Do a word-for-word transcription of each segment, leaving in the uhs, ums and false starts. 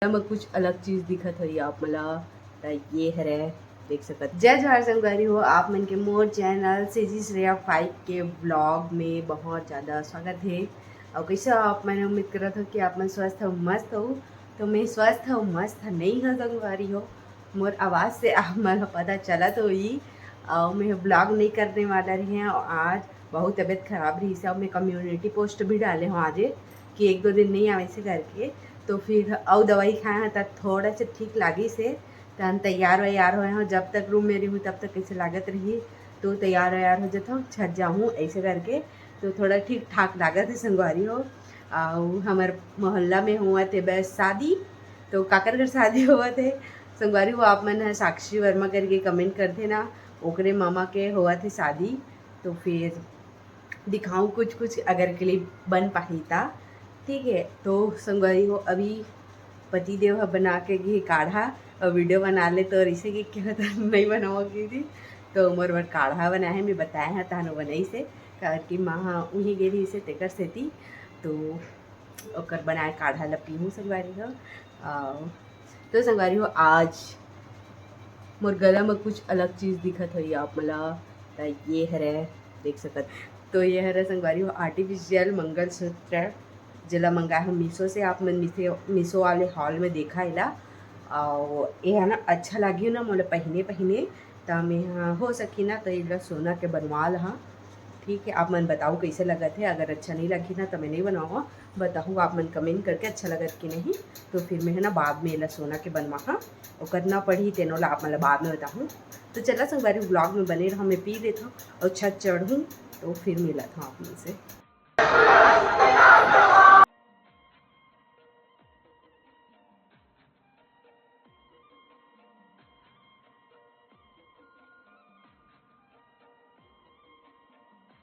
में कुछ अलग चीज दिखत होही आप मन ला, त ये हरे, देख सकत। जय जोहार संगवारी हो, आप मन के मोर चैनल सीजी श्रेया फाइव के व्लॉग में बहुत ज्यादा स्वागत हे। और कैसे हो आप मन? उम्मीद करत हो कि आप मन स्वस्थ हो, मस्त हो। तो मैं स्वस्थ हो, मस्त नहीं हो संगवारी हो, मोर आवाज से आप मन ला पता चलत होही। और मैं व्लॉग नहीं करने वाला रही हूँ, और आज बहुत तबीयत खराब रही से, और मैं कम्युनिटी पोस्ट भी डाले हूँ आज कि एक दो दिन नहीं आवे से करके। तो फिर अउ दवाई खाए हैं, तब थोड़ा से ठीक लागी से, तहन तैयार वैयार होए हूँ। जब तक रूम में रहूँ तब तक कैसे लागत रही, तो तैयार वैयार हो जाता हूँ, छत जाऊँ ऐसे करके, तो थोड़ा ठीक ठाक लागत है संगवारी हो। अउ हमर मोहल्ला में हुआ थे बस शादी, तो काकर घर शादी हुआ थे संगवारी हो, आप मन ह साक्षी वर्मा करके कमेंट करथे ना, ओकरे मामा के हुआ थे शादी। तो फिर दिखाऊँ कुछ कुछ अगर क्लिप बन पाही ता। ठीक है, तो संगवारी हो, अभी पति देव ह बना के गे काढ़ा और वीडियो बना ले, तो इसे कि क्या था, नहीं बनावा की थी। तो मोर बर काढ़ा बनाए है, मैं बताए है तहनो बनाई से, काबर कि माँ ह उहीं गे रही से तेकर सेती। तो ओकर बनाए काढ़ा ल पीहूँ संगवारी हो। अउ तो संगवारी हो, आज मोर गला में कुछ अलग चीज दिखत होही आप मन ला, त ये हरे, देख सकत। तो ये हरे संगवारी हो, आर्टिफिशियल मंगलसूत्र, जेला मंगाए हम मीशो से। आप मन मीशो, मीशो वाले हॉल में देखा एला, अउ ये है ना, अच्छा लागी ना मोला पहिने पहिने, त मैं ह हो सकी ना, त एला सोना के बनवा लहा। ठीक है, आप मन बताओ कैसे लगत है, अगर अच्छा नहीं लगी ना, त मैं नहीं बनाऊँ। बताहू आप मन कमेंट करके अच्छा लगत कि नहीं, तो फिर मैं है ना बाद में एला सोना के बनवाहा, ओकर ना पड़ी तेनो ला आप मन ला बाद में बताहू। तो चला संगवारी, व्लॉग में बने रहो, मैं पी लेत हूँ और छत चढ़ूँ, तो फिर मिलत हूँ आप मन से।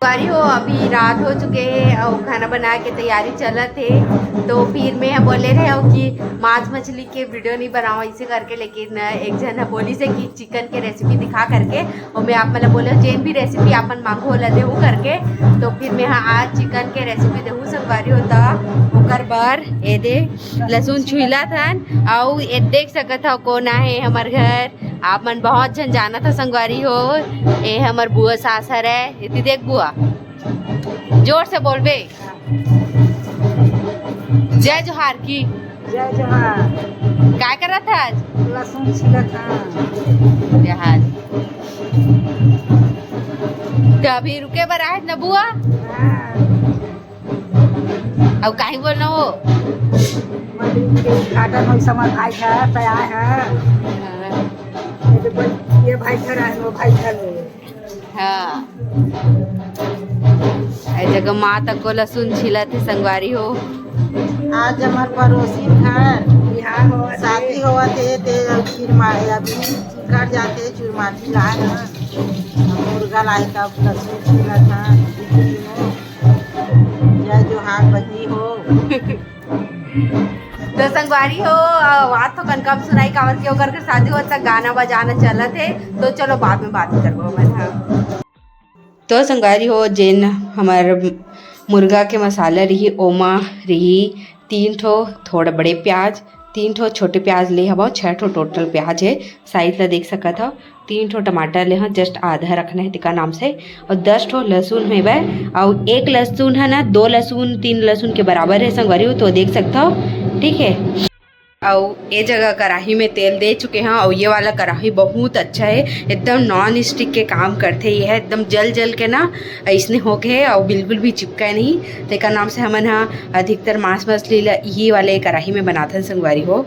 संगवारी हो, अभी रात हो चुके हे और खाना बनाए के तैयारी चलत हे। तो फिर मैं ह बोले रहे हूँ कि मांस मछली के वीडियो नहीं बनाओ इसे करके, लेकिन एक झन ह बोली से कि चिकन के रेसिपी दिखा करके, और मैं आप मन ला बोले हूँ जेन भी रेसिपी आप मन मांगो ओला देहू करके। तो फिर मैं ह आज चिकन के रेसिपी देहू संगवारी हो। त ओकर बर ए दे लहसुन छुइला थन, अउ ए देख सकत हव कोन आहे हमर घर। आप मन बहुत झन जानत हो संगवारी हो, ए हमर बुआ सास हरे। एती देख बुआ, जोर से बोलबे। जय जोहार की। जय जोहार। काय करत हस? लहसुन छीलत हन। जोहार। त अभी रुके बर आहे न बुआ? हाँ। अउ काहे बोलना हो? मंदिर के उद्घाटन होई, समर भाई घर पे आए हैं। हाँ। ये तो कोई, ये भाई घर आए, वो भाई घर में। हाँ। ए जगह माँ तक को लहसुन छीलत हे संगवारी हो। आज हमर पड़ोसी घर बिहार होवत हे। शादी होवत हे, ते चुरमा-, अभी घर जाके चुरमाटी लाए हैं। मुर्गा लाए तब लहसुन छीलत हैं। जय जोहार बहिनी हो। तो संगवारी हो, अ, बात तो कनकम सुनाई काबर के ओकर के शादी होत त गाना बजाना चलत हे। तो चलो बाद में बात करबो हमन ह। तो संगवारी हो, जेन हमर मुर्गा के मसाला रही, ओमा रही तीन ठो थोड़ा बड़े प्याज, तीन ठो छोटे प्याज ले हवं, छह ठो टोटल प्याज हे। साइज ला देख सकत हव, तीन ठो टमाटर ले हवं, just आधा रखना हे तेका नाम से, अउ दस ठो लहसुन हेवय, अउ एक लहसुन हे ना, दो लहसुन, तीन लहसुन के बराबर हे संगवारी हो, तो देख सकत हव, ठीक हे। अउ ए जगह कढ़ाई में तेल दे चुके हवं, अउ ये वाला कढ़ाई बहुत अच्छा हे, एकदम नॉन स्टिक के काम करथे, ये हे एकदम जल जल के ना अइसने होके हे, अउ बिल्कुल भी चिपकय नहीं, तेकर नाम से हमन ह अधिकतर मांस मछली ला इही वाले कढ़ाई में बनाथन संगवारी हो।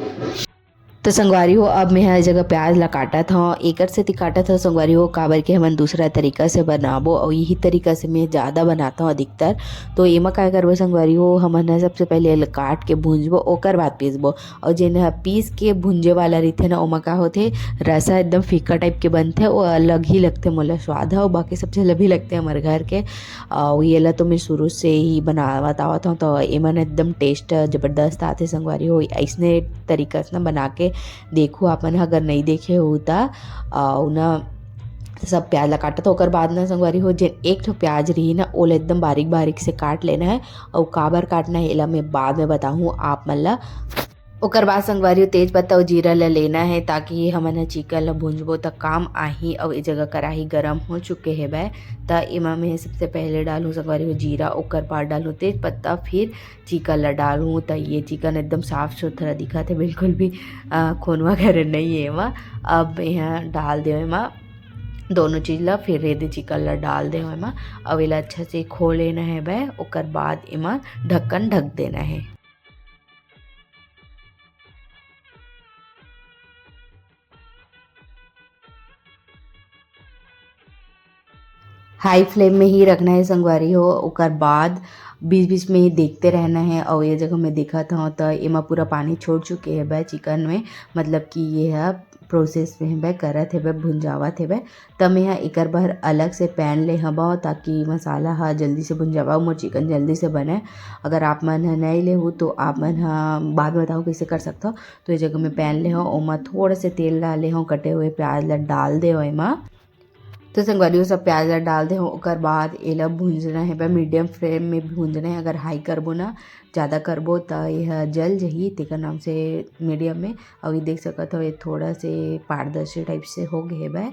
तो संगवारी हो, अब मैं ह ए जगह प्याज ला काटत हव। एकर सेती काटत हव संगवारी हो, काबर के हमन दूसरा तरीका से बनाबो, अउ यही तरीका से मैं ज्यादा बनात हव अधिकतर। तो एमा काय करबो संगवारी हो, हमन ह सबसे पहले एला काट के भूंजबो, ओकर बाद पीसबो। अउ जेन ह पीस के भूंजे वाला रहिथे ना, ओमा का होथे, रसा एकदम फीका टाइप के बनथे, वो अलग ही लगथे मोला स्वाद ह, अउ बाकी सब चीज भी लगथे हमर घर के। अउ येला तो मैं शुरू से ही बनावत आवत हव, तो एमन एकदम टेस्ट जबरदस्त आथे संगवारी हो। अइसने तरीका से ना बना के देखू आप मन ह, अगर नइ देखे हो त। अउ ना सब प्याज ला काटत हव, ओकर बाद ना संगवारी हो, जेन एक ठो प्याज रही ना, ओला एकदम बारीक बारीक से काट लेना हे। अउ काबर काटना हे, एला मैं बाद में बताहूँ आप मन ला। ओकर बाद संगवारी हो तेज पत्ता अउ जीरा ल लेना हे, ताकि हमन ह चिकन ल भूंजबो त काम आही। अउ ए जगह कढ़ाई गरम हो चुके हेबे, त एमा मैं सबसे पहले डालहूँ संगवारी हो जीरा, ओकर बाद डालहूँ तेज पत्ता, फिर चिकन ल डालहूँ। त ये चिकन एकदम साफ सुथरा दिखत हे, बिल्कुल भी, अ, खोन वगैरह नहीं है एमा। अब मैं ह डाल देव एमा दोनों चीज ल, फिर रेदे चिकन ल डाल देव एमा। अब एला अच्छा से खो लेना हेबे, ओकर बाद एमा ढक्कन ढक देना हे। हाई फ्लेम में ही रखना है संगवारी हो, ओकर बाद बीच बीच में ही देखते रहना है। और ये जगह मैं देखत हूँ तो एमा पूरा पानी छोड़ चुके हेबे चिकन में, मतलब कि ये है प्रोसेस में हेबे, करत हेबे, भुंजावत हेबे। त मैं ह एकर बर अलग से पैन ले हबव, ताकि मसाला ह जल्दी से भुंजावा, मोर चिकन जल्दी से बने। अगर आप मन ह नहीं लेहू तो आप मन ह बाद में बताओ कैसे कर सकथव। तो ये जगह मैं पैन ले हूँ, ओमा थोड़ा से तेल डाले हूँ, कटे हुए प्याज ला डाल दे एमा। तो संगवारी हो सब प्याज ला डाल दे हूँ, ओकर बाद एला भूंजना हेबे, मीडियम फ्लेम में भूंजना है। अगर हाई करबो ना, ज़्यादा करबो त यह जल जही, तेकर नाम से मीडियम में। अउ ये देख सकत हो, ये थोड़ा से पारदर्शी टाइप से हो गए हेबे।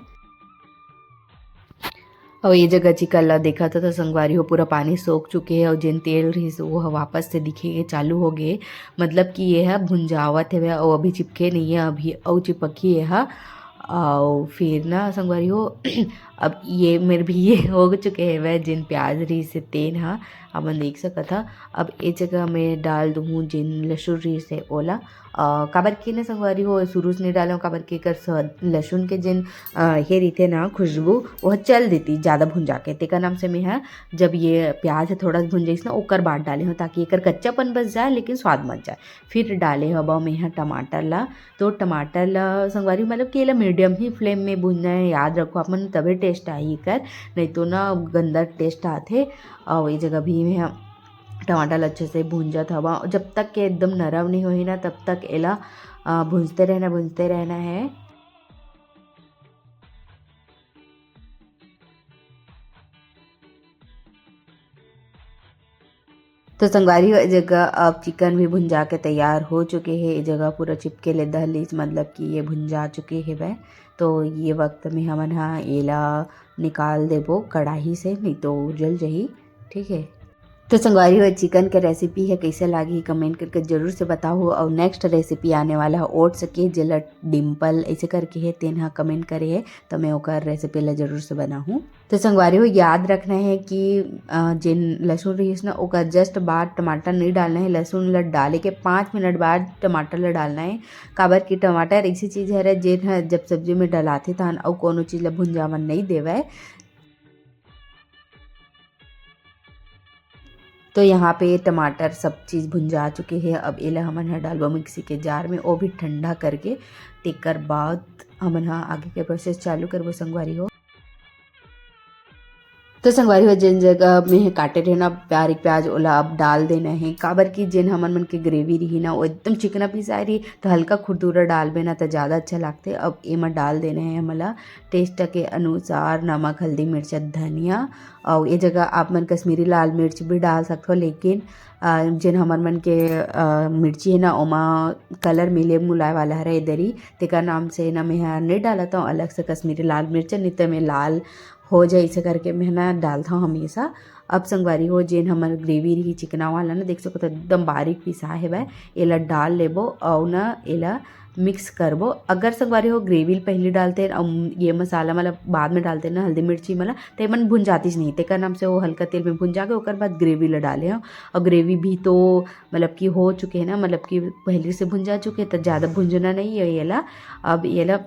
अउ ये जगह चिकन ला देखत हो तो संगवारी हो पूरा पानी सोख चुके है, अउ जेन तेल रहिस वो ह वापस से दिखे के चालू हो गए, मतलब कि ये ह भुंजावत हेबे, अउ अभी चिपके नहीं है, अभी अउ चिपकी ये ह। अउ फिर ना संगवारी हो अब ये मेर भी ये हो चुके हेवय, जेन प्याज रहिस हे तेन ह, हमन देख सकत ह। अब ए जगह में डाल दुहूँ जेन लसुन रहिस हे ओला, अ, काबर कि ना संगवारी हो, शुरू से नहीं डाले हूँ, काबर कि एकर स-, लसुन के जेन, अ, हे रहिथे ना खुशबू, वो चल देती ज़्यादा भुंजा के। तेकर नाम से मैं ह जब ये प्याज ह थोड़ा भुंजाइस ना, ओकर बाद डाले हूँ, ताकि एकर कच्चापन बच जाए, लेकिन स्वाद मच जाए। फिर डाले हबा मैं ह टमाटर ला। तो टमाटर ला संगवारी, मतलब कि एला मीडियम ही फ्लेम में भुनना है, याद रखो आप मन, तबे टेस्ट आही एकर, नहीं तो ना गंदा टेस्ट आथे। और ये जगह भी मैं ह टमाटर ला अच्छे से भूंजत हवा, जब तक के एकदम नरम नहीं होही ना, तब तक एला, अ, भूंजते रहना, भूंजते रहना है। तो संगवारी हो, ए जगह अब चिकन भी भुंजा के तैयार हो चुके हे। ए जगह पूरा चिपके ले दहलीस, मतलब कि ये भुंजा चुके हेवय। तो ये वक्त में हमन ह एला निकाल देबो कढ़ाई से, नहीं तो जल जही। ठीक है, तो संगवारी हो, चिकन के रेसिपी है कैसे लागी, कमेंट करके जरूर से बताओ। और नेक्स्ट रेसिपी आने वाला है ओट्स के, जेला डिम्पल ऐसे करके है, तेन ह कमेंट करे है, तो मैं ओकर रेसिपी ला जरूर से बनाहूँ। तो संगवारी हो, याद रखना है कि, अ, जेन लहसुन रहिस ना, ओकर जस्ट बाद टमाटर नहीं डालना है। लहसुन ला डाले के पाँच मिनट बाद टमाटर ला डालना है, काबर कि टमाटर ऐसी चीज हरे, जेन ह जब सब्जी में डलाथे, तहन अउ कोनो चीज ला भुंजावन नहीं देवय। तो यहाँ पे टमाटर सब चीज भुंजा चुके हैं। अब एला हमन ह डालबो मिक्सी के जार में, वो भी ठंडा करके, तेकर बाद हमन ह आगे के प्रोसेस चालू करबो संगवारी हो। तो संगवारी हो, जेन जगह में काटे रहे ना बारीक प्याज, ओला अब डाल देना है, काबर कि जेन हमन मन के ग्रेवी रही ना, वो एकदम चिकना पिसाए रही, तो हल्का खुरदुरा डालबे ना, तो ज़्यादा अच्छा लागथे। अब एमा डाल देना है हमला टेस्ट के अनुसार नमक, हल्दी, मिर्चा, धनिया, और ये जगह आप मन कश्मीरी लाल मिर्च भी डाल सकते हो, लेकिन, अ, जेन हमर मन के, अ, मिर्ची है ना, ओमा कलर मिले मुलाय वाला हरे इधर ही, तेकर नाम से ना मैं ह नहीं डालत हूँ अलग से कश्मीरी लाल मिर्च, नहीं तो मैं लाल हो जाए, इसे करके मैं ना डालता हूँ हमेशा। अब संगवारी हो, जेन हमर ग्रेवी रही चिकना वाला ना, देख सकत हो एकदम बारीक पिसा हेवय, एला डाल लेबो अउ ना एला मिक्स करबो। अगर संगवारी हो ग्रेवी ल पहली डालते अउ ये मसाला मतलब बाद में डालते ना, हल्दी मिर्ची मला, तो एमन भुंजातीस नहीं, तेकर नाम से वो हल्का तेल में भुंजा के ओकर बाद ग्रेवी ला डाले हो। और ग्रेवी भी तो मतलब कि हो चुके हैं ना, मतलब कि पहले से भुंजा चुके हैं, तो ज़्यादा भुंजना नहीं है येला। अब येला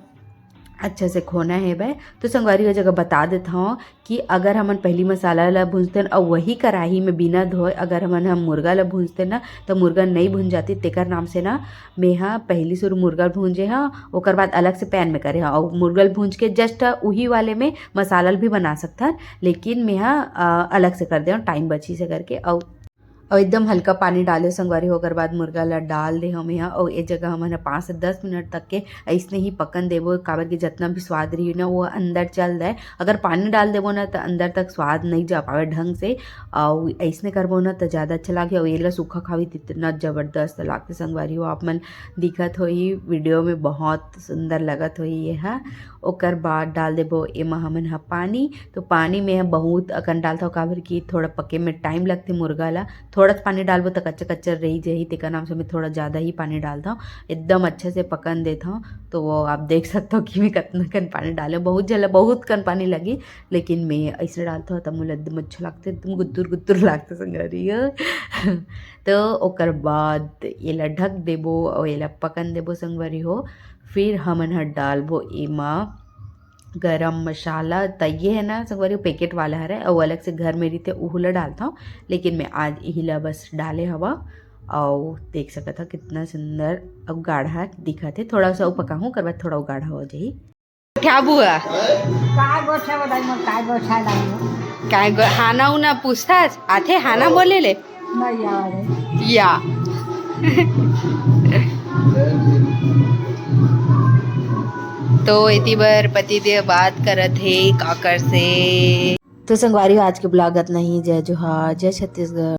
अच्छा से खोना हेवय। तो संगवारी हो, जगह बता देत हव कि अगर हमन पहली मसाला ला भूंजतेन अउ वही कढ़ाई में बिना धोए अगर हमन ह मुर्गा ला भूंजतेन ना, तो मुर्गा नहीं भूंज जाती। तेकर नाम से ना मैं ह पहली सुरू मुर्गा भूंजे ह, ओकर बाद अलग से पैन में करे ह, अउ मुर्गा ल भूंज के जस्ट उही वाले में मसाला ल भी बना सकथन, लेकिन मैं ह, अ, अलग से कर दे हव, टाइम बची से करके। अउ अउ एकदम हल्का पानी डाले संगवारी हो। ओकर बाद मुर्गा ला डाल दे हमें यहाँ, अउ ए जगह हमन ह पाँच से दस मिनट तक के अइसने ही पकन देबो, काबर कि जतना भी स्वाद रही ना, वो अंदर चल जाए। अगर पानी डाल देबो ना, त अंदर तक स्वाद नहीं जा पावे ढंग से। अउ अइसने करबो ना, त ज़्यादा अच्छा लागे। अउ एला सूखा खावी, त इतना जबरदस्त लागथे संगवारी हो। आप मन दिखत होही वीडियो में, बहुत सुंदर लगत होही ये ह। ओकर बाद डाल देबो एमा हमन ह पानी। तो पानी में ह बहुत अकन डालथव, काबर कि थोड़ा पके में टाइम लगथे मुर्गा ला। थोड़ा सा पानी डालबो त कच्चा कच्चा रही जाही, तेकर नाम से मैं थोड़ा ज़्यादा ही पानी डालथव। एकदम अच्छे से पकन देथव। तो वो आप देख सकथव कि मैं कतना कन पानी डाले, बहुत जला, बहुत कन पानी लगी, लेकिन मैं ऐसे डालथव त मोला एकदम अच्छा लागथे, एकदम गुत्तुर गुत्तुर लागथे संगवारी हो। तो ओकर बाद एला ढक देबो अउ एला पकन देबो संगवारी हो। फिर हमन ह डालबो एमा गरम मसाला। त ये है ना संगवारी, पैकेट वाला हरे, अउ अलग से घर में रहिथे, उहू ला डालथव, लेकिन मैं आज इही ला बस डाले हवा। अउ देख सकत ह कितना सुंदर अउ गाढ़ा दिखत हे। थोड़ा सा अउ पकाहूँ, ओकर बाद थोड़ा अउ गाढ़ा हो जाही। क्या बुआ? काय गोठा बताई, मोर काय गोठा लागी? काय गो-, हाना उना पूछथस? आथे हाना बोले ले? नहीं यार। या। तो एती बर पतिदेव बात करत हे काकर से। तो संगवारी हो, आज के ब्लॉग अतना ही। जय जोहार, जय छत्तीसगढ़।